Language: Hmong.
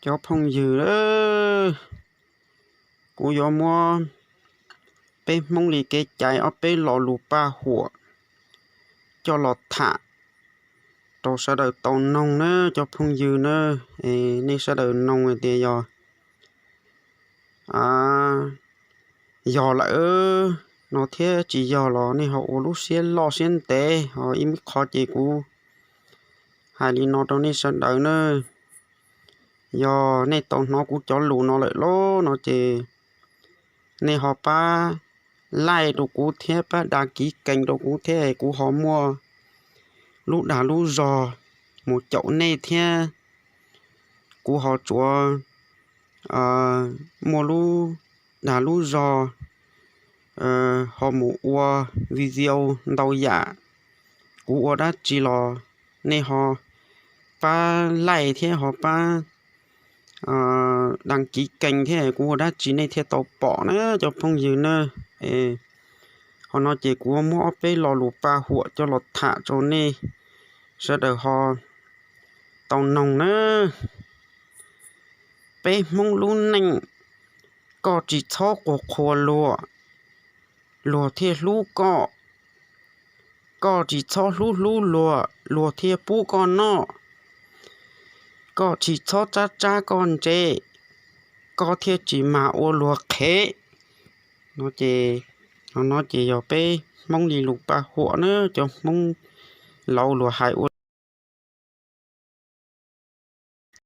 Cov phooj ywg, kuv yuav muab peb Hmoob li kev cai ob peb lo lus paj huam coj los tham rau sawv daws tau noog na cov phooj ywg na. Nej sawv daws noog hais tias yog yog lawm no thiab tsis yog los nej ho ua lub siab loj siab ntev. Ho ib qho ces kuv hais li no rau nej sawv daws na, yog nej tau hnov kuv cov lus no lawm lauj no ces nej ho pab like rau kuv thiab pab đăng ký kênh rau kuv thiab kuv ho muaj lub dag lub zog mus caum nej thiab kuv ho tsuav muaj lub dag lub zog ho mus ua video ntau yam. Kuv ua dab tsi los nej ho pab like thiab ho pab đăng ký kênh thiab kuv ua dab tsi nej thiaj tau pom na cov phooj ywg na. Ho no ces kuv muab ob peb lo lus paj huam coj los tham rau nej sawv daws ho tau noog na. Peb Hmoob lub neej, koj tsis txhob quas qhuas luag, luag thiaj hlub koj. Koj tsis txhob hlub hlub luag, luag thiaj pub koj noj. Koj tsis txhob tsab tsab koj ntse, koj thiaj tsis mag ua luag qhev. No ces, no ces yog peb Hmoob li lus paj huam na cov Hmoob laus luag hais ua